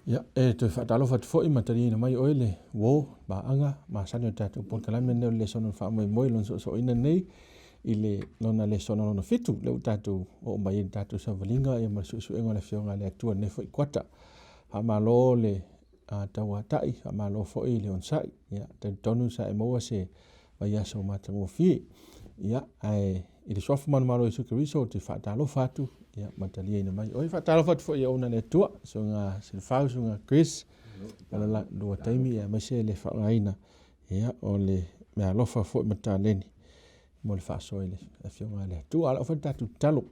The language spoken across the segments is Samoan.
Ia, e toe faatalofa atu foi ma taliaina mai oe le uo, paaga masani o le tatou polokalame lenei o le lesona o le faamoemoe i lona soosooina lenei i le lona lesona lona fitu, lea ua tatou oo mai ai i le tatou savaliga ma le suesuega o le Afioga a le Atua i lenei foi kuata. Faamalo le tauatai, faamalo foi le onosai. Ia, talitonu sa e maua se vaiaso matagofie. Ia, ae i le suafa manumalo o Iesu Keriso ou te faatalofa atu ia, ma taliaina mai oe. Faatalofa atu foi i auauna a le Atua, susuga Silafau, susuga Chris, o le lua taimi aemaise le faaaogaina ia, o le meaalofa foi ma taleni mo le faasoa i le Afioga a le Atua. Ae o le a fai le tatou tatalo.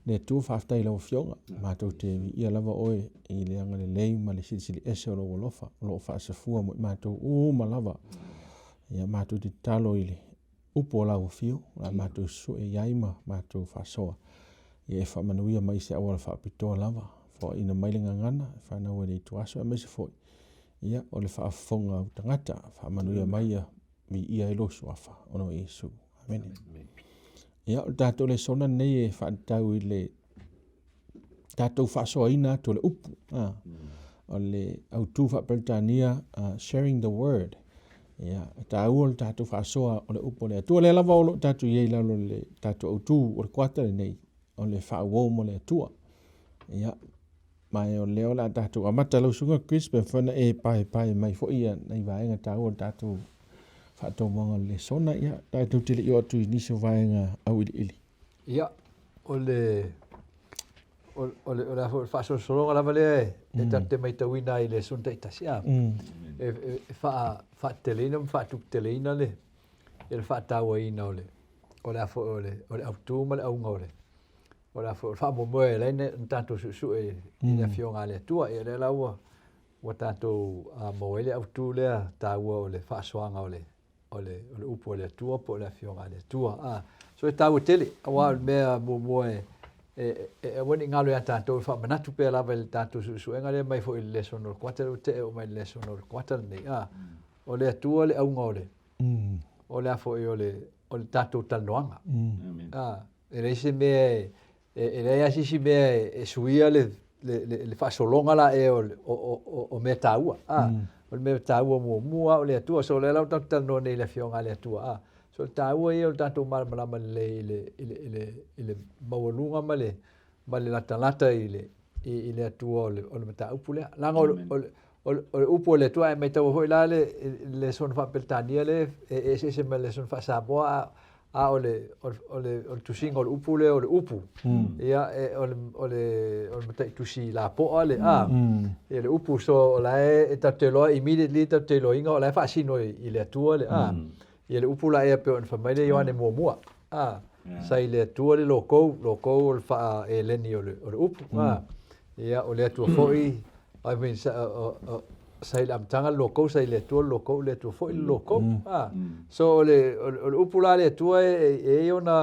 Le Atua, faafetai i lau Afioga, matou te viia lava oe i le agalelei ma le silisili ese o lou alofa o lo o faasafua mo i matou uma lava. Ia matou te tatalo i le upu o lau afio, o le a matou sue i ai ma matou faasoa, ia e faamanuia mai i se auala faapitoa lava, foaiina mai le gagana e fanau ai i le ituaso, aemaise foi ia, o le faafofoga a ou tagata. Faamanuia mai ia viia ai lou suafa ona o Iesu. Amene. Ia, o le tatou lesona lenei e faatatau i le tatou faasoaina atu o le upu. O le autu faa-Peretania, sharing the word. Ia, e taua le tatou faasoa o le upu a le Atua. O lea lava o lo o tatou i ai i lalo o le tatou autu o le kuata lenei, o le faauo mo le Atua. Ia, ma o lea o le a tatou amata lau susuga Chris, pe mafai ona e paepae mai foi ia nai vaega taua o le tatou faatomuaga o le lesona, ia, tatou te le i oo atu i nisi o vaega auiliili. Ia, o le o le o le faasolosologa lava lea e tatou te matauina ai i le lesona taitasi, a, e faateteleina ma faatuputeleina le le faatauaina o le o le a foi o le o le autu ma le auga o le o le a foi o le faamoemoe e ala ai ona tatou suesue i le Afioga a le Atua. Ia lea la ua ua tatou maua ai le autu lea taua o le faasoaga o le o le, o le upu a le Atua po o le Afioga a le Atua. A, so e taua tele, aua o le mea muamua e, e, e aua ne i galo ia tatou e faamanatu pea lava i le tatou suesuega lea mai foi i le lesona o le kuata lea ua tea e oo mai i le lesona o le kuata lenei. A, o le Atua le auga o le, o le a foi o le, o le tatou talanoaga. A, e leai se mea e, e leai lava se isi mea e suia le, le, le, le faasologa la ea o, o, o, o mea taua. A, o le mea taua muamua o le Atua. So o lea la ua tatou talanoa nei i le Afioga a le Atua. A, so o le taua ia o le tatou malamalama lelei i le, i le, i le, i le maualuga ma le, ma le latalata i le, i, i le Atua o le, o le mataupu lea. Leaga o le, o le, o le, o le upu a le Atua, ae maitaua foi la le, le lesona faa-Peretania lea e eseese ma le lesona faa-Samoa, a, a o le, o le, o le, o le tusiga o le upu lea o le upu, ia, e, o le, o le, o le mataitusi lapoa le, a, ia le upu, so o la e, e tatou te iloa immediately tatou te iloaina o la e faasino i, i le Atua le, a, ia le upu la ea pei ona fai mai le Ioane muamua, a, sa i le Atua le lokou, lokou o le faa-Eleni o le, o le upu, a, ia, o le Atua foi, I mean, sa, o, o, sa i le amataga le lokou, sa i le Atua le lokou, le Atua foi le lokou. Ah. So o le, o le, o le upu la a le Atua e, e, e i ona,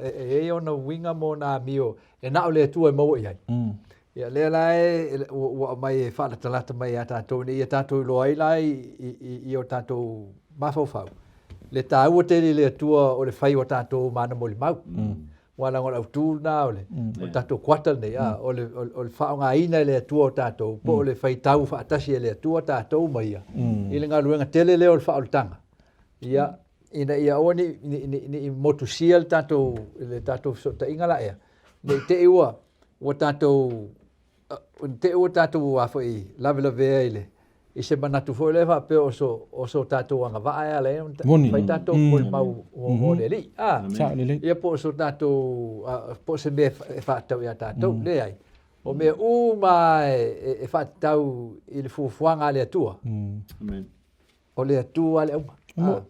e, e i ona uiga ma ona amio e na o le Atua e maua i ai. Ia lea la e, ua, ua aumai e faalatalata mai ia tatou ina ia tatou iloa ai la i, i, i, i o tatou mafaufau le taua tele i le Atua o le fai o tatou mana molimau. Aua leaga o le autu lena o le, o le tatou kuata lenei, a, o le, o le faaaogaina e le Atua o tatou, po o le faitau faatasi e le Atua tatou ma Ia, i le galuega tele lea o le faaolataga. Ia, ina ia aua ne i, ne i, ne i motusia le tatou, le tatou fesootaiga la ea, ne i te i ua, ua tatou Ne i te i ua tatou a foi lavelavea i le i se manatu foi lea faapea o so o so tatou agavaa e ala ai ona fai tatou molimau mo le Alii. A, ia po o so tatou po o se mea e faatatau ia tatou. Leai. O mea uma lava e faatatau i le fuafuaga a le Atua. O le Atua le auga.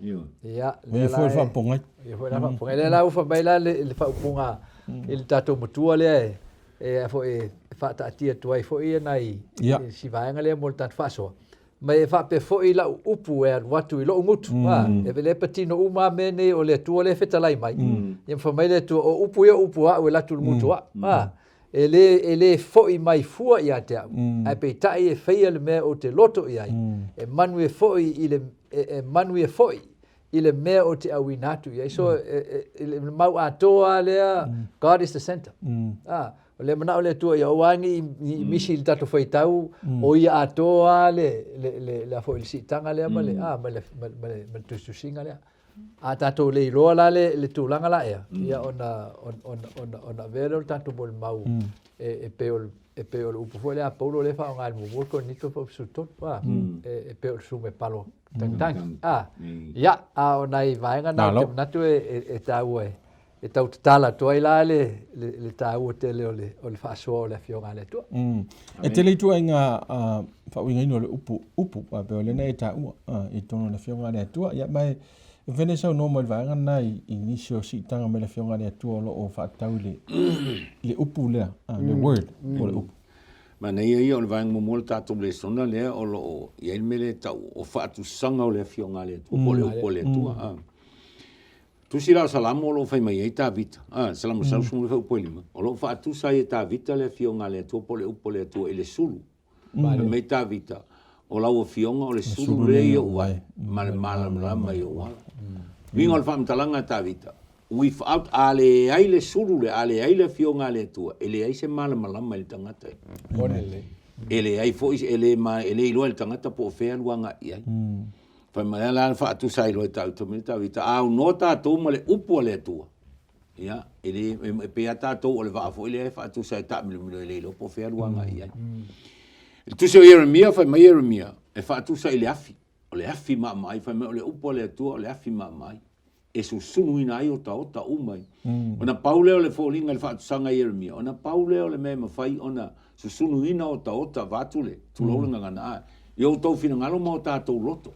Ia, lea la. Ia foi le faapogai. Ia foi la faapogai. Lea la ua fai mai la le faaupuga i le tatou matua lea e foi e faataatia atu ai foi nai si vaega lea mo le tatou faasoa. Ma e faapea foi lau upu e alu atu i lou gutu. E le patino uma lava mea nei o le Atua lea e fetalai mai. Ia ma fai mai le Atua, o upu ia o upu a au e alu atu i le gutu o au. E lē, e lē foʻi mai fua ia te au, ae peitai e faia le mea ou te loto i ai, e manuia foi i le, e, e manuia foi i le mea ou te auina atu i ai. So, i le mau atoa lava lea, God is the center. A, o lea manao le Atua ia aua ne i misi i le tatou faitau, o ia atoa lava le, le, le, le a foi le siitaga lea ma le, a, ma le, ma le, ma le tusitusiga lea. A tatou le iloa la le, le tulaga la ea, ia ona, ona, ona, ona avea lea o le tatou molimau e, e pei o le, e pei o le upu foi lea a Paulo lea e faaaoga i le muamua Korinito po o 13, a, e, e pei o le sumepalo tagitagi. A, ia, a o nai vaega na ou te manatu e, e, e taua e, e tau tatala atu ai la le, le, le taua tele o le, o le faasoa o le Afioga a le Atua. E tele ituaiga faauigaina o le upu, upu, a pei o lea na e taua i totonu o le Afioga a le Atua. Ia, ma e mafai ona e saunoa mai i le vaega lena i, i nisi o siitaga mai le Afioga a le Atua o lo o faatatau i le, i le upu lea, le word po o le upu. Manaia ia o le vaega muamua o le tatou lesona lea o lo o i ai le mea lea e tau o faatusaga o le Afioga a le Atua po o le upu a le Atua. Tusi la o Salamo o lo o fai mai ai Tavita, Salamo 115, o lo o faatusa ai e Tavita le Afioga a le Atua po o le upu a le Atua i le sulu. Fai mai Tavita, o lau Afioga o le sulu lea i ou ai ma le malamalama i ou ala. Uiga o le faamatalaga a Tavita, without, a leai le sulu lea, a leai le Afioga a le Atua, e leai se malamalama i le tagata ia. E leai foi, e le iloa e le tagata po o fea e alu agai i ai. Fai mai a la faatusa ai loa e Tavita mai Tavita, a aunoa tatou ma le upu a le Atua, ia, e le, e pei lava tatou o le vaa foi lea e faatusa e taamilomilo e le iloa po o fea alu agai i ai. I le tusi o Ieremia, fai mai Ieremia, e faatusa i le afi, o le afi maamaai, fai mai o le upu a le Atua o le afi maamaai. e susuluina ai otaota uma ia. Ona pau lea o le foliga i le faatusaga i Ieremia, ona pau lea o le mea e mafai ona susuluina otaota vaeatu le, tulou le gagana a, i outou finagalo ma o tatou loto,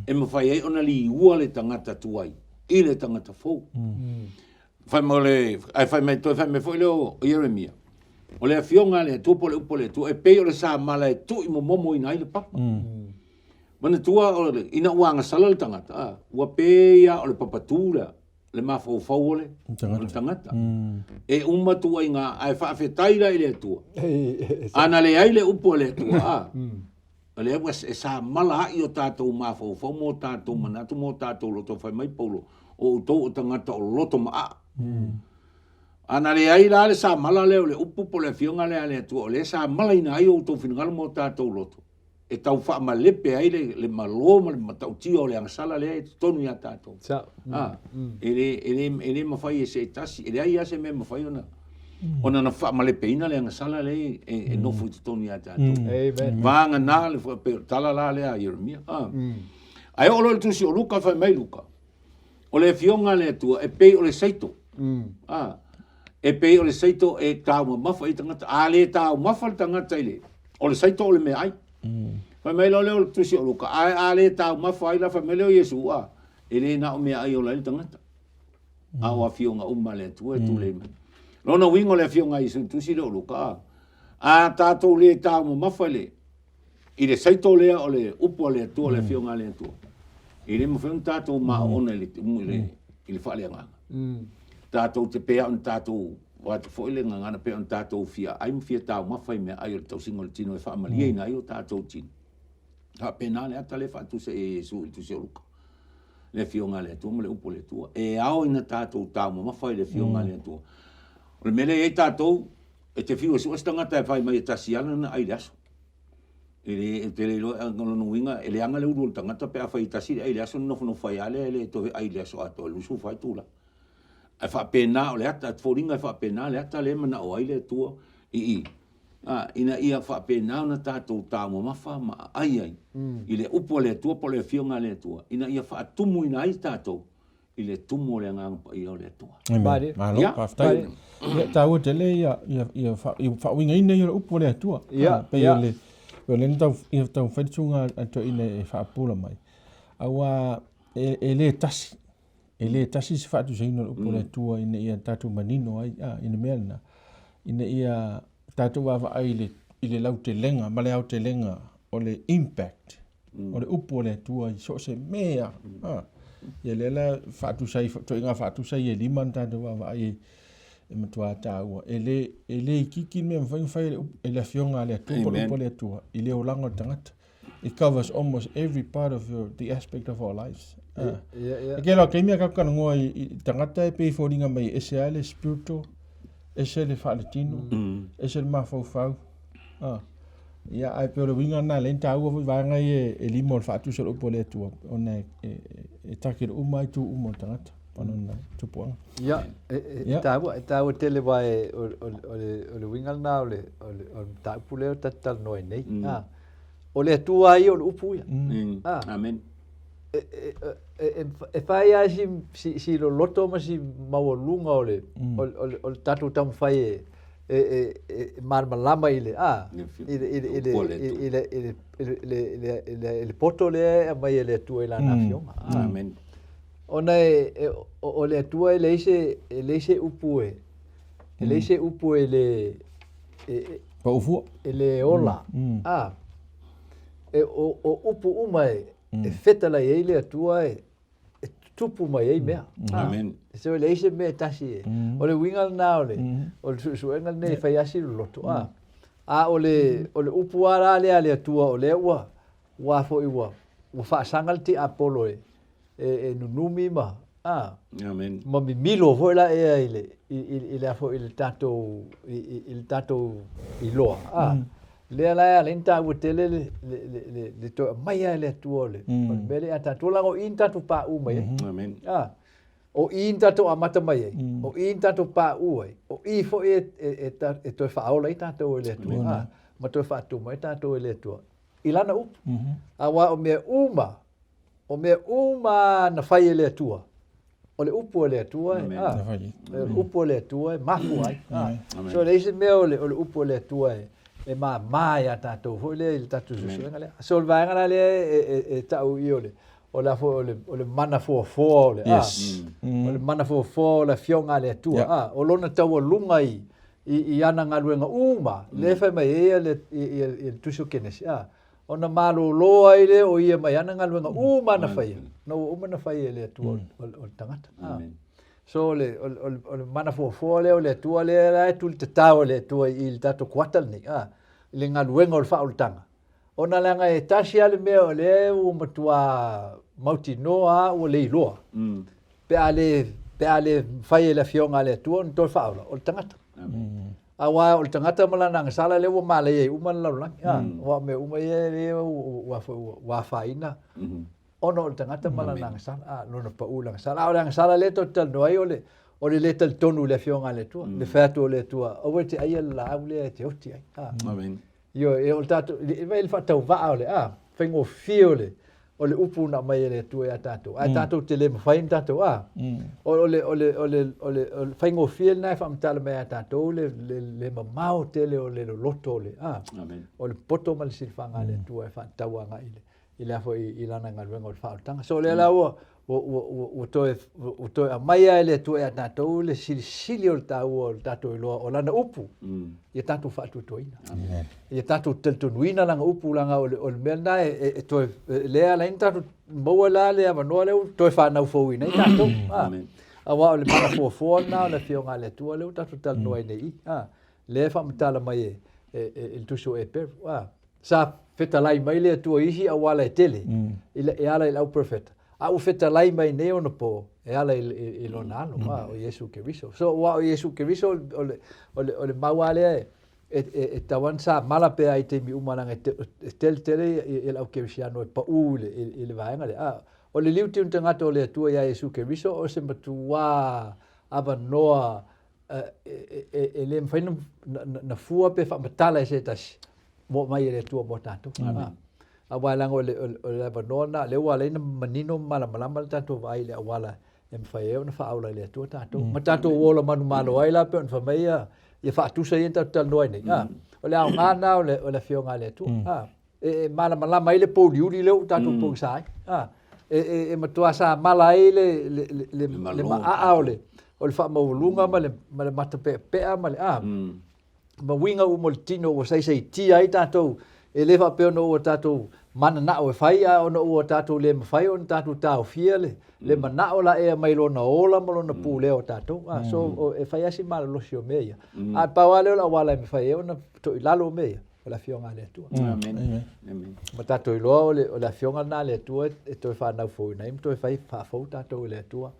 e mafai ai ona liua le tagata tuai i le tagata fou. Fai mai o le, ae fai mai, toe fai mai foi lea o Ieremia, o le Afioga a le Atua po o le upu a le Atua, e pei o le samala e tuuimomomoina ai le papa. Manatua o le, ina ua agasala le tagata, a, ua pei lava o le papatū lea, le mafaufau o le, o le tagata. E uma tuuaiga, ae faafetai la i le Atua. A na leai le upu a le Atua, a, o lea ua e samala ai o tatou mafaufau ma o tatou manatu ma o tatou loto, fai mai Paulo, o outou o tagata o loto maaa. A na leai la le samala lea o le upu po o le Afioga lea a le Atua, o lea e samalaina ai outou finagalo ma o tatou loto, e tau faamalepe ai le malo ma le matautia o le agasala lea e totonu ia tatou. A, e le, e le, e le mafai e se tasi, e leai lava se mea e mafai ona, ona na faamalepeina le agasala lea e nofo i totonu ia tatou. Amen. Vagana le pei o le tala la lea a Ieremia. A. Ae oo loa i le tusi o Luka, fai mai Luka, o le Afioga a le Atua e pei o le saito. A, e pei o le saito e taumamafa i tagata. A le taumafa le tagata i le, o le saito o le meaai. Fai mai loa lea o le tusi o Luka, ae a le taumafa ai la, fai mai lea o Iesu, a, e le na o meaai e ola ai le tagata, a o afioga uma a le Atua e tulei mai. Lona uiga o le afioga a Iesu i le tusi lea o Luka, a, a tatou le taumamafa i le, i le saito lea o le upu a le Atua, le Afioga a le Atua, e le mafai ona tatou maona i le, i le, i le faaleagaga. Tatou te pei ona tatou, vaeatu foi le gagana, pei ona tatou fia ai ma fia taumafa i meaai o le tausiga o le tino e faamalieina ai o tatou tino. Faapena le ata lea e faatusa e Iesu i le tusi o Luka. Le Afioga a le Atua ma le upu a le Atua. E ao ina tatou taumamafa i le Afioga a le Atua. O le mea lea e i ai tatou, E te fiu e sue se tagata e fai mai e tasi lava lana ai i le aso. E le, ou te le iloa, o lona uiga, e leaga le ulu o le tagata pe afai e tasi le ai i le aso ona nofonofo ai lava lea e le toe ai i le aso atoa e 24 itula. Ae faapena, o le ata, e foliga e faapena le ata lea e manao ai le Atua i i, a, ina ia faapena ona tatou taumamafa ma aai ai i le upu a le Atua po o le Afioga a le Atua, ina ia faatumuina ai tatou i le tumu o le Agaga Paia o le Atua. Amen. Malo, Ia. faafetai. Ia, taua tele ia, ia, ia, fa, ia faauigaina ia o le upu a le Atua. Ia, Ah, pei ia. o le, pei o le na tau, ia taumafai le susuga a toeaina e faapula mai. Aua e, e le tasi, e le tasi se faatusaina o le upu a le Atua ina ia tatou manino ai, ah, i le mea lena, ina ia tatou vaavaai i le, i le lautelega ma le aotelega o le impact o le upu a le Atua i so o se mea. Ha. Ia lea la faatusa ai, ituaiga faatusa ia e lima na tatou vaavaai ai e matua taua. E le, e le itiiti le mea e mafai ona fai e le, e le Afioga a le Atua po o le upu a le Atua i le olaga o le tagata. It covers almost every part of your, the aspect of our lives. Ia, ia. E ke loa taimi a tatou talanoa i tagata e pei e foliga mai e ese lava le spiritual, ese le faaletino, ese le mafaufau. Ia, ae pei o le uiga lena lea na taua foi vaega ia e lima o le faatusa o le upu a le Atua, ona e takele uma lava itu uma o le tagata ma lona tupuaga. Ia, e taua, e taua tele aua o le uiga lena o le mataupu lea ta te talanoa ai nei. O le Atua lava ia o le upu ia. Amen. E fai lava si loloto ma si maualuga o le tatou taumafai e malamalama i le a i le poto lea e aumai e le Atua i Lana Afioga. Amen. Ona o le Atua e leai se e leai se upu e e leai se upu e le pau fua e le ola. A e o upu uma e fetalai ai le Atua e tutupu mai ai mea. Amen. So e leai se mea e tasi e. O le uiga lena o le o le suesuega lenei e fai lava si loloto. A, a o le o le upu lava la lea a le Atua o lea ua ua foi ua ua faasaga le tiapolo e e nunumi ma a Amen. ma mimilo foi la ea i le i le foi i le tatou i le tatou iloa. A lea la e ala ai ona taua tele le le le toe aumaia e le Atua o le o le mea lea ia tatou leaga o i na tatou paū mai ai. Amen. A o i na tatou amata mai ai, o i na tatou paū ai, o i foi e e toe faaola ai tatou e le Atua, a ma toe faatuma ai tatou e le Atua i Lana upu. Aua o mea uma, o mea uma na fai e le Atua, o le upu a le Atua e, a, o le upu a le Atua e mafua ai. A, so e leai se mea o le, o le upu a le Atua e, e māmā iā tatou foi lea i le tatou suesuega lea. So o le vaega la lea e, e, e tau i o le, o le a foi o le, o le mana foafoa o le, a, o le mana foafoa o le Afioga a le Atua, a, o lona taualuga i, i, i ana galuega uma, lea e fai mai ai le, i, i, i le Tusi o Kenesi, a, Ona malōlō ai lea o ia mai ana galuega uma na faia, na ua uma na fai e le Atua o le tagata. So o le, o le, o le mana fuafua lea o le Atua lea la e tulitatao e le Atua i le tatou kuata lenei, a, i le galuega o le faaolataga. Ona leaga e tasi lava le mea o lea ua matua mautinoa lava ua le iloa, pe a le, pe a le mafai e le Afioga a le Atua ona toe faaola, o le tagata. Aua o le tagata ma lana agasala lea ua malaia ai uma le lalolagi. A, aua o mea uma ia lea ua, ua afaina ona o le tagata ma lana agasala, a, lona pau i le agasala. A o le agasala lea tatou te talanoa ai o le, o le lē talitonu i le Afioga a le Atua, le fai atu o le Atua, aua e te aia le laau lea e te oti ai. A. Ioe, o le tatou, vaai i le faatauvaa o le, a, faigofie o le, o le upu na aumai e le Atua ia tatou, ae tatou te le mafai ona tatou, a, o le, o le, o le, o le, o le faigofie lena e faamatala mai ia tatou le, le, le mamao tele o le loloto o le, a, o le poto ma le silafaga a le Atua e faatatau agai i le, i le a foi i lana galuega o le faaolataga. So o lea la ua, ua, ua, ua, ua toe, ua toe aumai lava e le Atua ia tatou le silisili o le taua o le tatou iloa o lana upu ia tatou faatuatuaina. Ia tatou talitonuina lana upu leaga o le, o le mea lena e, e, e toe, lea e ala ai ona tatou maua la le avanoa lea ua toe fanau fouina ai tatou. Ah. Aua o le mana fuafua lena o le Afioga a le Atua lea ua tatou talanoa ai nei i i. Ah. Lea e faamatala mai e, e, e, e le Tusi o Eperu. Ah. Sa fetalai mai le Atua i isi auala e tele, e ala i le au perofeta, a ua fetalai mai nei ona po e ala i lona Alo, a o Iesu Keriso. So aua o Iesu Keriso o le, o le, o le mau lava lea e, e, e tatau lava ona samala pea i taimi uma leaga e tele tele ia le au kerisiano e pau i le, i le vaega lea. A o le liuti o ni tagata o le Atua iā Iesu Keriso o se matuā avanoa e le mafai na fua pe faamatala e se tasi ua aumai e le Atua mo tatou. Aua leaga o le avanoa lena, lea ua ala ai ona manino ma malamalama le tatou vaai i le auala e mafai ai ona faaola e le Atua tatou. Ma tatou ola manumalo ai la pei ona fai mai ia faatusa ia na tatou talanoa ai nei. O le aoga lena o le Afioga a le Atua. E malamalama ai le pouliuli lea ua tatou pogisa ai. E matua samala ai le maaa o le faamaualuga ma le matapeapea ma le ma uiga uma o le tino ua saisaitia ai tatou, e le faapea ona ua tatou mananao e fai, a ona ua tatou le mafai ona tatou taofia le manao la e aumai lona ola ma lona pulea o tatou. So e fai lava si malolosi o mea ia. Ae pau lava lea o le auala e mafai ai ona toilalo mea ia. o le Afioga a le Atua. Amen. Amen. Ma tatou iloa o le, o le Afioga lena a le Atua e toe fanau fouina ai ma toe fai faafou tatou e le Atua.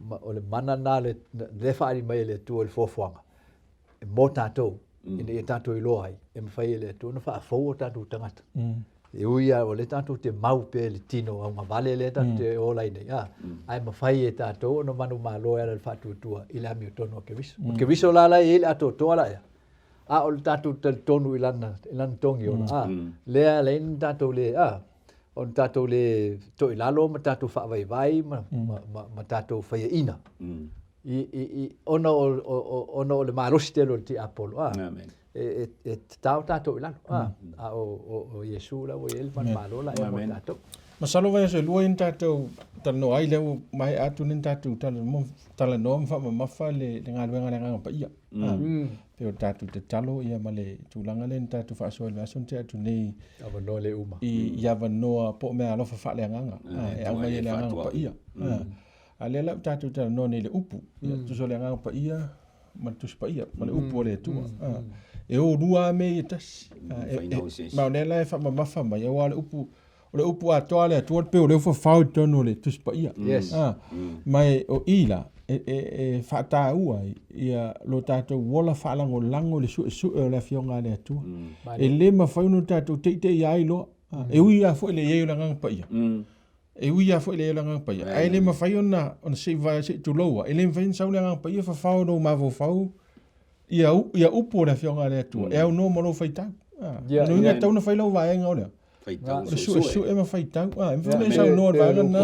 Ma o le mana lena le, le faaali mai e le Atua i le fuafuaga e mo tatou, ina ia tatou iloa ai e mafai e le Atua ona faafou o tatou tagata. E ui lava o lea tatou te mau pea i le tino augavale lea tatou te ola ai nei, a, ae mafai e tatou ona manumalo e ala i le faatuatua i le amiotonu a Keriso. O Keriso la la e i ai le atoatoa la ea, a o le tatou talitonu i lana, i lana togi ola, a, lea e ala ai ona tatou le, a, ona tatou le toilalo ma tatou faavaivai ma, ma, ma, ma tatou faiaina. I, i, i, ona o, o, o, ona o le malosi tele o le tiapolo, a, e, e, e tatao tatou i lalo, a, a o, o, o Iesu la ua i ai le manumalo la ea mo tatou. Masalo vaiaso e lua ia na tatou talanoa ai lea ua maea atu lea na tatou talanoa ma faamamafa le galuega a le Agaga Paia. Pei o le tatou tatalo ia ma le tulaga lea na tatou faasoa i le vaiaso na tea atu nei Avanoa le uma. I avanoa po o meaalofa faaleagaga e aumai e le Agaga Paia. A lea la ua tatou talanoa nei i le upu, ia tusa o le Agaga Paia ma le Tusi Paia, ma le upu a le Atua. E o lua lava mea ia e tasi. Ma o lea la e faamamafa mai, aua o le upu, o le upu atoa a le Atua pei o lea ua fafao i totonu o le Tusi Paia. Yes. Ma o i la, e faataua ai ia lo tatou ola faalagolago i le suesue o le Afioga a le Atua. E le mafai ona tatou teiteia ai loa. E ui lava foi i le i ai o le Agaga Paia, E ui lava foi i le i ai o le Agaga Paia, ae le mafai ona, ona se i vae, se i tulou lava, e le mafai ona sau le Agaga Paia fafao i lou mafaufau ia, ia upu o le Afioga a le Atua, e aunoa ma lou faitau. Ah, Ia, lona uiga ia. e tatau ona fai lau vaega o lea. Faitau O le suesue. suesue ma faitau. Ah, e mafai Ia, ona e saunoa i le vaega lena.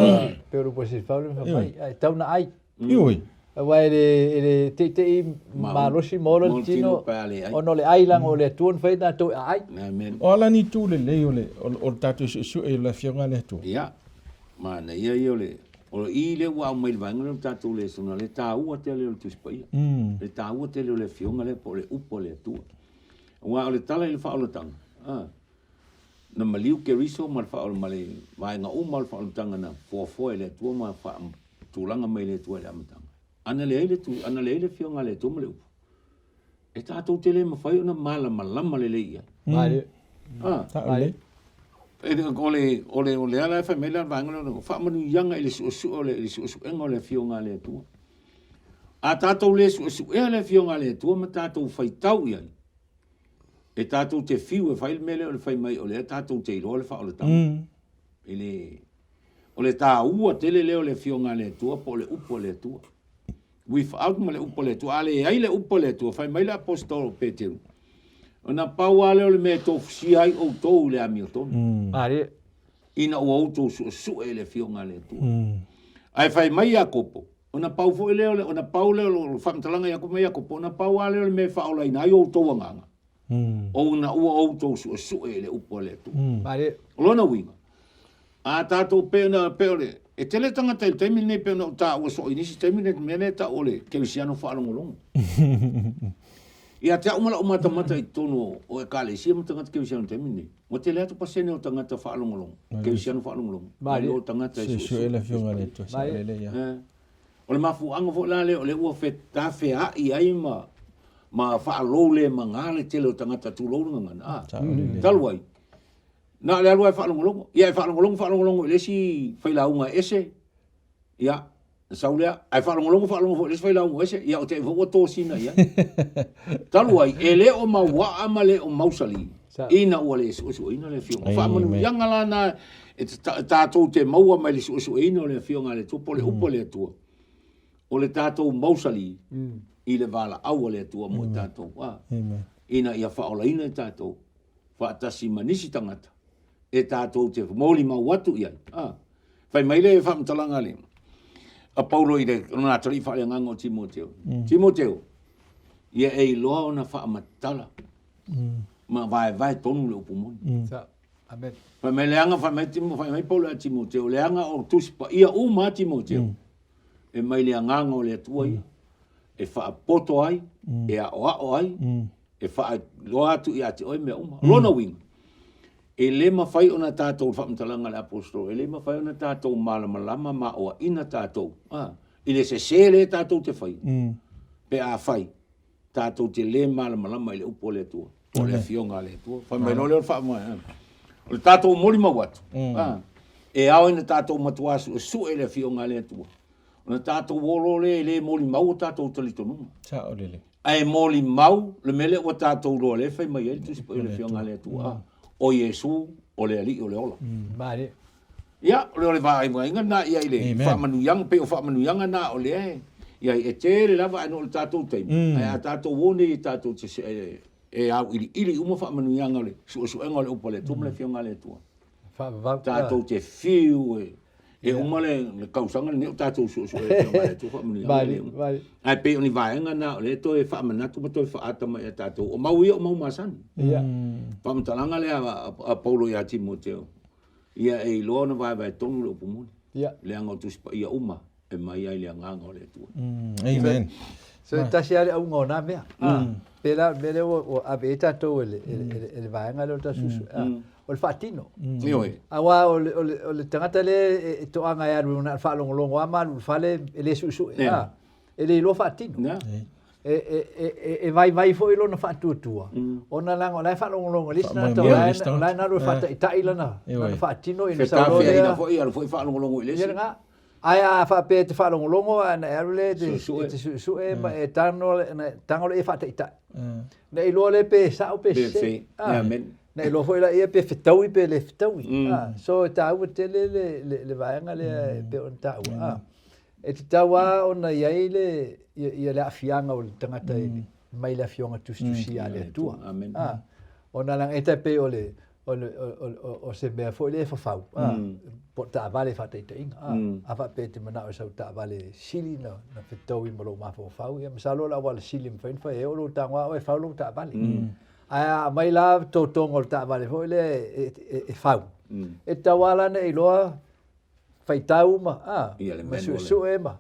Pei o le upu a Sifau lea na fai Ioe. mai, e tatau ona ai. Ioe. Aua e le, e le teitei malosi ma ola le tino, pe a le ai. ona o le ai leaga o le Atua na fai tatou e aai. Amen. O a la ni itu lelei o le, o, o le tatou suesue i le Afioga a le Atua? Ia, manaia ia o le, o le i lea ua aumai i le vaega lea o le tatou lesona, le taua tele o le Tusi Paia. Le taua tele o le Afioga lea po o le upu a le Atua. Aua o le tala i le faaolataga, a, na maliu Keriso ma le faaola ma le vaega uma o le faaolataga na foafoa e le Atua ma faatulaga mai e le Atua i le amataga. Ana leai le tu, ana leai le Afioga a le Atua ma le upu, e tatou te le mafai ona malamalama lelei i ai. Malie. Ah. Sao lelei. E, o le, o le, o le ala e fai mai le vaega lea, o faamanuiaga i le suesue o le, i le suesuega o le Afioga a le Atua. A tatou le suesuea le Afioga a le Atua ma tatou faitau i ai, E tatou te fiu e fai le mea lea o le fai mai o lea tatou te iloa le faaolataga. E le, o le taua tele lea o le Afioga a le Atua po o le upu a le Atua. Without ma le upu a le Atua, a leai le upu a le Atua, fai mai le Aposetolo o Peteru, ona pau lava lea o le mea e tofusia ai outou i le amiotonu. Malie. Ina ua outou suesue i le Afioga a le Atua. Ae fai mai Iakopo, Ona pau foi lea o le, ona pau lea o le faamatalaga Iakopo mai Iakopo, ona pau lava lea o le mea e faaolaina ai outou agaga, ona ua outou suesue i le upu a le Atua. O lona uiga, a tatou pei ona, pei o le, e tele tagata i le taimi lenei pei ona ou taua soo i nisi taimi le mea lea e tau o le kerisiano faalogologo. Ia te au ma lau matamata i totonu o ekalesia ma tagata kerisiano i le taimi lenei, ua tele atu pasene o tagata faalogologo, kerisiano faalogologo, nai lo tagata e Suesue le Afioga a le Atua, saolele ia. O le mafuaaga foi la lea o lea ua fetafea'i ai ma ma faalou le maga le tele o tagata tulou le gagana, a, talu ai, na o le alu lava e faalogologo. Ia e faalogologo faalogologo i le isi failauga e ese, ia, na sau lea, ae faalogologo faalogologo foi i le isi failauga ese, ia o te i foi ua tosina i ai. Talu ai, e le o mauaa ma le o mausali, ina ua le suesueina le Afioga. O faamanuiaga la na e tatou te maua mai le suesueina o le Afioga a le Atua, po o le upu a le Atua, o le tatou mausali i le valaau a le Atua mo i tatou, ina ia faaolaina i tatou faatasi ma nisi tagata e tatou te molimau atu i ai. A, fai mai le faamatalaga a le a Paulo i le lona atalii faaleagaga o Timoteo. Timoteo, ia e iloa ona faamatala ma vaevae tonu le upu moni. Sa, amen. Fai mai leaga, fai mai, Timo, fai mai Paulo ia Timoteo, leaga o Tusi Paia uma a Timoteo, e mai le agaga o le Atua ia, e faapoto ai, e aoao ai, e faailoa atu ia te oe mea uma. O lona uiga, e le mafai ona tatou, le faamatalaga a le Aposetolo, e le mafai ona tatou malamalama ma aoaina tatou, a, i le sese lea tatou te faia, pe a fai. Tatou te le malamalama i le upu a le Atua, po o le Afioga a le Atua. Fai mai loa lea o le faamoemoe. O le tatou molimau atu, e ao ina tatou matuā suesue i le Afioga a le Atua, ona tatou o loa lea e le molimau o tatou talitonuga. Sao lelei. Ae molimau le mea lea ua tatou iloa lea e fai mai ai le Tusi Paia o le Afioga a le Atua, o Iesu o le Alii o le ola. Malie. Ia, o le vaivaiga lena i ai le faamanuiaga, pei o faamanuiaga na o lea e i ai, e tele lava ae no o le tatou taimi, ae a tatou o nei e tatou te e auiliili uma faamanuiaga o le suesuega o le upu a le Atua ma le Afioga a le Atua. Faavavau. Tatou te fiu e e uma le tausaga lenei o tatou suesue le Afioga a le Atua faamanuiaga le uma. Ae pei o ni vaega na o lea e toe faamanatu ma toe faaata mai ia tatou, o mau ia o mau masani. Faamatalaga lea a Paulo ia Timoteo, Ia e iloa ona vaevae tonu le upu moni. Ia. Leaga o Tusi Paia uma e mai ai le Agaga o le Atua. Amen. So e tasi lava le auga o na mea. Pe la mea lea ua ave ai tatou e le vaega lea o le tatou susu. O le faatino. Ioe. Aua o le tagata lea e toaga e alu na o le faalogologo lava ma alu i le fale e le suesue. E le iloa faatino. E vaivai foi lona faatuatua, ona leaga o la e faalogologo i le isi tagata o la e na alu e faataitai lana faatino ina sau loa lea. Foi alu foi faalogologo i le isi. Ae a faapea e te faalogologo ae na e alu lea e te suesue ma e tago lea e faataitai. Na e iloa lea pe sao pe sese. Na iloa foi laia pe fetaui pe le fetaui. So e taua tele le vaega lea e pei ona taua. E tatau lava ona i ai le, ia le aafiaga o le tagata mai le Afioga tusitusia a le Atua. A, ona leaga e tai pei o le, o le, o, o se mea foi lea e fafau, a, po o taavale faataitaiga, a, a faapea e te manao i sau taavale sili na, na fetaui ma lou mafaufau, ia masalo o le auala sili e mafai ona fai ai o lou tago lava oe e fau lou taavale. Ae a aumai la totoga o le taavale foi lea e, e, e fau, e tatau lava la ona e iloa faitau ma, a, Ia le ma manual. suesue ma,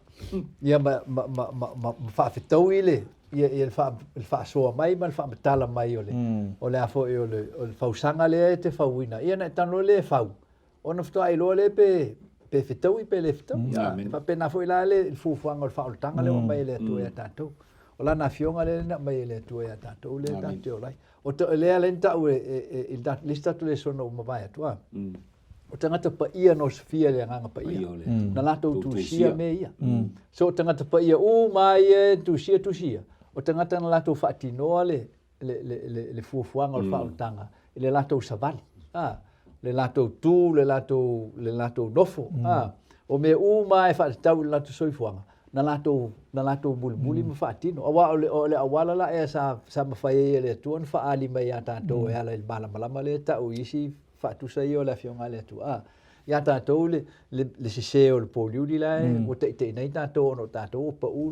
ia ma, ma, ma, ma, ma, ma faafetaui le, ia, ia le, faa, le faasoa mai ma le faamatala mai o le, o le a foi o le, o le fausaga lea e te fauina. Ia na e tago loa lea e fau, ona faatoa iloa lea pe, pe fetaui pe le fetaui. Mm. A, Amen. faapena foi la le, le fuafuaga o le faaolataga lea ua aumai e le Atua ia tatou. O lana afioga lea na aumai e le Atua ia tatou lea tatou te ola ai. O te, lea la na tau e, e, e, i le isi tatou lesona ua mavae atu, a. O tagata paia na osofia i le Agaga Paia, na latou tusia mea ia. So o tagata paia uma lava ia e tusia, tusia, o tagata na latou faatinoa le, le, le, le, le fuafuaga o le faaolataga i le latou savali, a, le latou tu, le latou, le latou nofo, a, o mea uma lava e faatatau i le latou soifuaga, na latou, na latou mulimuli ma faatino. Aua o le, o le auala la ea sa, sa mafai ai e le Atua ona faaali mai ia tatou e ala i le malamalama lea e tau i isi faatusa ia o le Afioga a le Atua, a, ia tatou le, le, le sese o le pōliuli la e ua taitaiina ai tatou ona o tatou ua pau,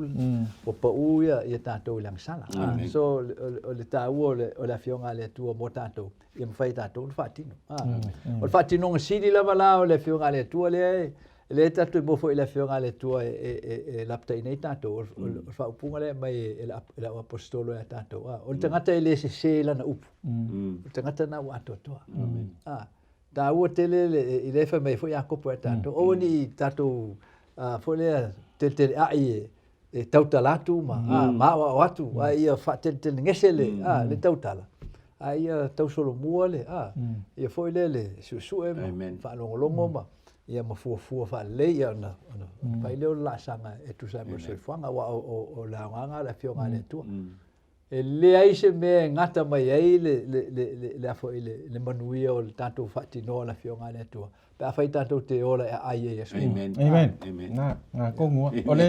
ua pau ia, ia tatou i le agasala. A, so, o le, o le taua o le, o le Afioga a le Atua mo tatou, ia mafai e tatou ona faatino. A, o le faatinoga sili lava la o le Afioga a le Atua lea e, lea e tatou te maua foi i le Afioga a le Atua e, e, e, e lapataiina ai tatou, o, o, le faaupuga lea e aumai e le, e le auaposetolo ia tatou, a, o le tagata e le sese i lana upu, O le tagata lena ua atoatoa. A, taua tele le, i lea e fai mai foi Iakopo ia tatou, aua ne i tatou foi lea teleteleai e, e tautala atu ma, a, ma aoao atu, a ia faateletelegese le, a, le tautala, a ia tausolomua le, a, ia foi lea le suesue ma faalogologo ma, ia ma fuafua faalelei, ia ona, ona fai lea o le laasaga e tusa ai ma le soifuaga, aua o, o, o le aogaga o le Afioga a le Atua. E leai se mea e gata mai ai le, le, le, le, le, a foi, le, le manuia o le tatou faatinoa o le Afioga a le Atua, pe afai tatou te ola e aai ai i aso uma. Amen. Amen. Amen. Na, na kongu a. O le,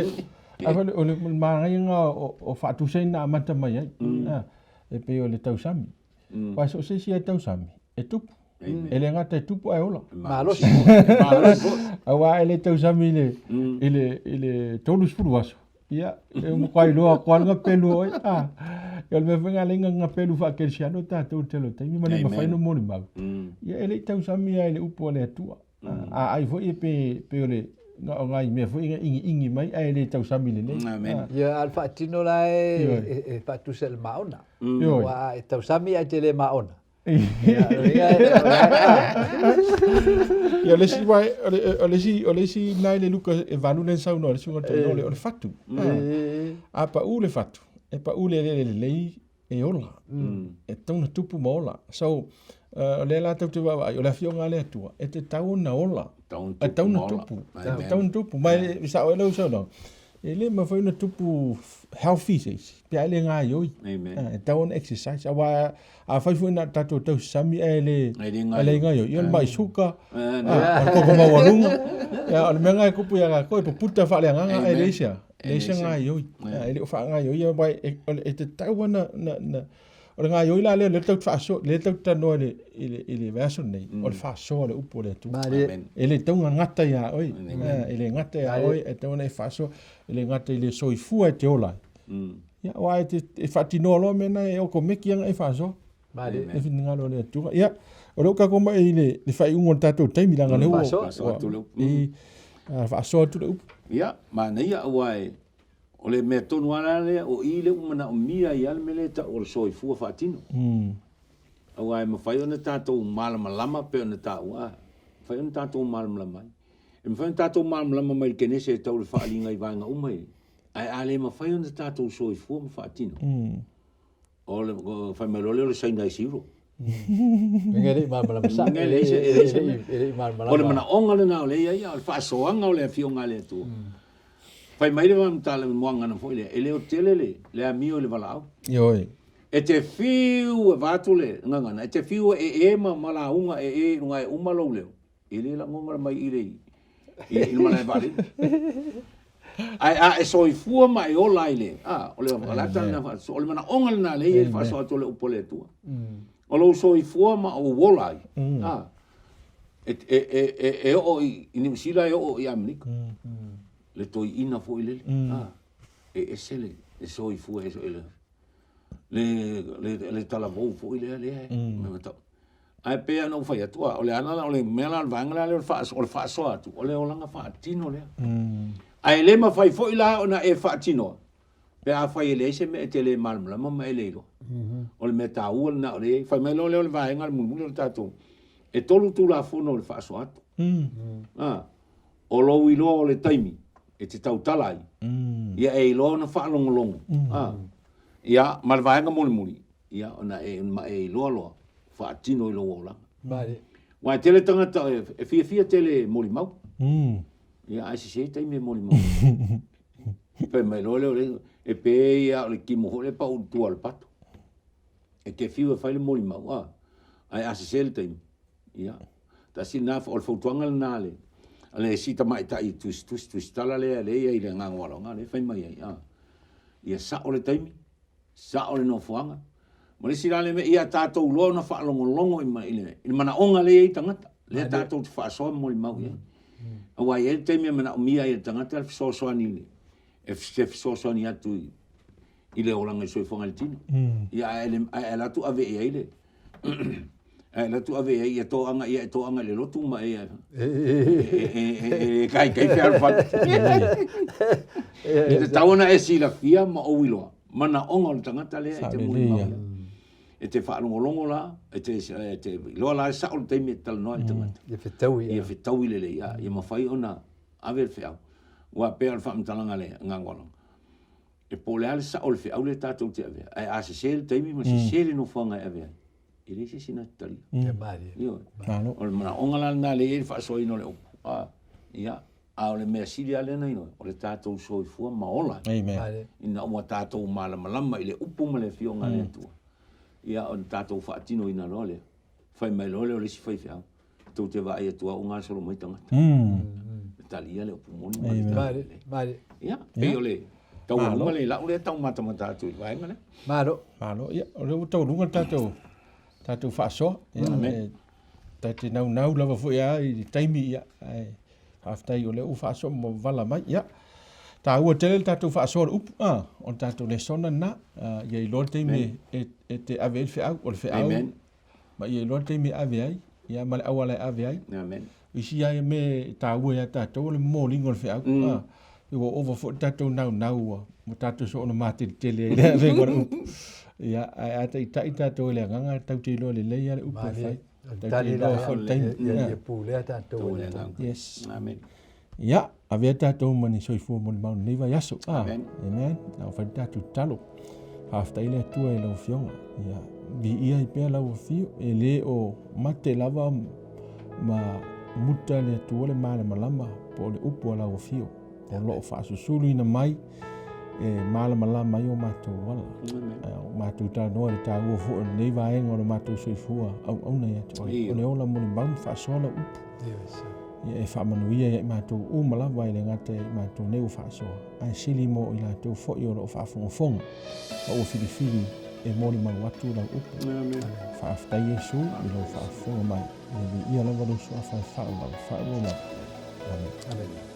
a foi o le manaia o, o faatusaina na amata mai ai. Na, e pei o le tausami. Aua so o se isi lava e tausami, e tupu. E le gata e tupu ae ola. Malosi. Malosi foi. Aua e le tausami i le, i le, i le 30 aso. Ia, e matua iloa atu lava le gapelu o oe. A, ia o le mea foi lena lea na gapelu faakerisiano tatou i le tele o taimi ma le mafai ona molimau. Ia e le i tausami lava i le upu a le Atua. A ai foi e pe, pe o le na o nai mea foi na igiigi mai ae le tausami lelei. Amen. Ia, a o le faatino la e, e faatusa i le maona. Ioe. Aua a e tausami ae te le maona. Ia, o le isi uae, o le, o le isi, o le isi na i le Luka e valu lea na saunoa ai le susuga o le toeaina, o le, o le fatu. A, a pau le fatu, E paʻu le eleele lelei e ola. E tatau ona tupu ma ola. So, o lea la tatou te vaavaai, o le Afioga a le Atua, e tatau ona ola. E tatau ona tupu. E tatau ona tupu. Ma e sao ai lau saunoaga, e le mafai ona tupu healthy se isi, pe a e le gaioi. E tatau ona exercise. Aua afai foi na o tatou tausasami ae le ae le gaioi, ia o le mai suka, o le koko maualuga, ia o le mea lena e tupu ia tatou, e puputa faaleagaga ae leai se a? Leai se gaioi. E le o faagaioia aua e tatau lava na o le gaioi la lea o lea tatou te faasoa, lea tatou te talanoa i le vaiaso lenei, o le faasoa o le upu a le Atua. E le tatau ona gata ia oe, e le gata ia oe, e tatau ona e faasoa, e le gata i le soifua e te ola ai. Ia, aua e te e faatinoa loa mea na e okomeki lava ona e faasoa. Le finagalo o le Atua. Ia, o lea ua tatou mai i le faaiuga o le tatou taimi, leaga o lea ua faasoa atu le upu. Ia, manaia aua e O le mea tonu lava la lea, o i lea ua manaomia ai lava le mea lea e tau o le soifua faatino. Aua e mafai ona tatou malamalama pei ona taua, e mafai ona tatou malamalama ai. E mafai ona tatou malamalama mai le Kenese e tau le faaaliga i vaega uma ia, ae a le mafai ona tatou soifua ma faatino, o le fai mai loa lea o le Saina e zero. Mea e le i malamalama sao. E leai se, e leai se mea. E le i malamalama. O le manaoga lena o lea e i ai, a o le faasoaga o le Afioga a le Atua. Fai mai le vamatala muagana foi lea, e le o tele le, le amio i le valaau. Ioe. E te fiu e vaeatu le gagana, e te fiu e ee ma, ma lauga e ee i luga e uma lou leo, e le lagona mai i le, i, i le malae vaalele. Ae a e soifua ma e ola ai le, a, o le, o le ata lena faasoa, o le manaoga lena lea e i ai le faasoa atu o le upu a le Atua. O lou soifua ma ou ola ai, a, e, e, e, e, e oo i, i Niu Sila e oo i Amerika. Le toeaina foi lele, a, e ese le, le soifua e, e, le, le, le talavou foi lea, lea, mm. Ae pei lava ona ou fai atu, o le ala la, o le mea la, o le vaega la lea o le faasoa atu, o le olaga faatino lea. Ae le mafai foi la ona e faatinoa, pe afai e leai se mea e te le malamalama ma e le iloa. O le mea taua lena o lea e i ai. Fai mai loa lea o le vaega le mulimuli o le tatou, e tolu Tulafono o le faasoa atu. O lou iloa o le taimi e te tautala ai, ia e iloa ona faalogologo. Ia, ma le vaega mulimuli, ia ona e ma e iloa loa faatino i lou olaga. Male. Aua e tele tagata e fiafia tele e molimau. Ia ae sese taimi e molimau. Fai mai loa lea o le e pei lava o le timo foi lea e pau i tua o le pato. E te fiu e fai le molimau, a, ae a sese le taimi, ia, tasi lena, o le fautuaga lena a le, a le isi tamaitai tusitusi, tusitala lea lea e i ai i le agaga o aloaga lea e fai mai ai, a, ia sao le taimi, Sao le nofoaga. Ma le isi la lea mea, ia tatou iloa ona faalogologo i, i, le, i le manaoga lea e i ai tagata, lea tatou te faasoa ma molimau i ai. Aua e i ai le taimi e manaomia ai e le tagata le fesoasoani i le, e se fesoasoani atu i, i le olaga i le soifuaga i le tino. Ia ae, ae alu atu ave i ai le, ae alu atu ave i ai ia toaga ia e toaga i le lotu ma e e kai kai fealofani. E tatau ona e silafia ma ou iloa manaoga o le tagata lea e te molimau i ai. E te faalogologo la, e te, e te iloa la e sao le taimi e te talanoa ai le tagata. Ia fetaui. Ia fetaui lelei, ia mafai ona ave le feau. Aua e pei o le faamatalaga a le Agaga E po o le a le sao o le feau lea tatou te avea, ae a sese le taimi ma sese le nofoaga e ave ai, e leai se isi na te talia. Ia malie. Ioe. Malo. O le manaoga la lena lea e i ai le faasoaina o le upu. A, ia, a o le mea sili lava lea na iloa, o le tatou soifua ma ola ai. Amen. Malie. Ina ua tatou malamalama i le upu ma le Afioga a le Atua, ia ona tatou faatinoina loa lea. Fai mai loa lea o le isi faifeau, tou te vaai atu lava ua gasolo mai tagata. E talia le upu moni ma le tala lelei. Male. Ia, pei o le taualuga lea i lau lea taumatamata atu i le vaega lea. Malo. Malo. Ia, o lea ua taualuga le tatou tatou faasoa. Ia, e ta te naunau lava foi lava i le taimi, ia, ae faafetai o lea ua faasoa ma vala mai. Ia, taua tele le tatou faasoa o le upu, a, o le tatou lesona lena, ia iloa le taimi e, e te ave ai le feau, o le feau, Amen. ma ia iloa le taimi e ave ai, ia ma le auala e ave ai. Amen. O isi lava mea e taua ia tatou o le momoliga o le feau. Mm. Ah, ua ova foi le tatou naunau ua, ua tatou soona mateletele ai le avega o le upu. Ia, ae a taitai tatou e le agaga, tatou te iloa lelei lava le upu e fai. Tatou te iloa foi le taimi. Ia, ia pulea tatou e le Atua. Yes. Amen. Faafetai le Atua i lau Afioga. Ia, viia ai pea lau afio, e le o mate lava ma muta le Atua le malamalama po o le upu a lau afio. O lo o faasusuluina mai e malamalama ai o matou ala. O matou talanoa i le taua foi o lenei vaega o le matou soifua auauna ia te oe. O le ola molimau ma faasoa lau upu. Ia e faamanuia ia i matou uma lava e le gata ia i matou nei ua faasoa, ae sili mo i latou foi o lo o faafogafoga ma ua filifili e molimau atu lau upu. Faafetai Iesu i lou faafofoga mai. Ia viia lava lou suafa e faaauau, faaauau lava. Amene. Amene.